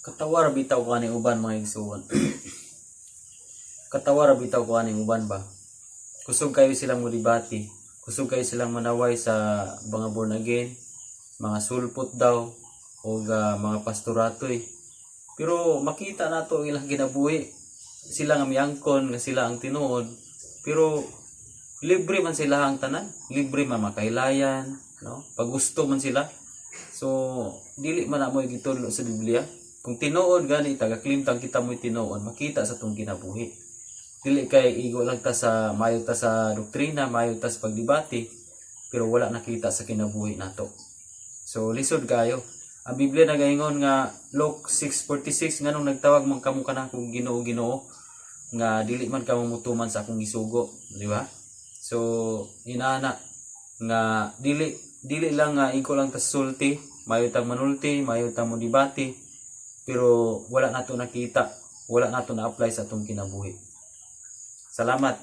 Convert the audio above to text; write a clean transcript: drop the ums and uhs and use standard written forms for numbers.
Katawa ra bitaw ko aning uban, mga igsuon. Katawa ra bitaw ko aning uban ba. Kusog kayo silang modibati. Kusog kayo silang manaway sa mga born again, mga sulpot daw o mga pastoratoy. Pero makita nato ang ilang kinabuhi. Sila nga miangkon nga sila ang tinuod, pero libre man sila ang tanan, libre man makailayan, no? Pag gusto man sila. So dili man na mo gitudlo sa Biblia. Kung tinuod gani taga klimtang kita mo'y tinuod, makita sa tong kinabuhi. Dili kay igo lang ta sa mayo ta sa doktrina, mayo ta sa pagdebate, pero wala nakita sa kinabuhi nato. So lisod kayo. Ang Biblia nagaingon nga Luke 6:46, "Nganong nagtawag man kamo kanako Ginoo, Ginoo, nga dili man kamo mutuman sa akong gisugo?" Di ba? So inana nga dili dili lang nga igo lang ta sulti, mayo tang manulti, mayo tang modibate, pero wala nato nakita, wala nato na-apply sa atong kinabuhi. Salamat.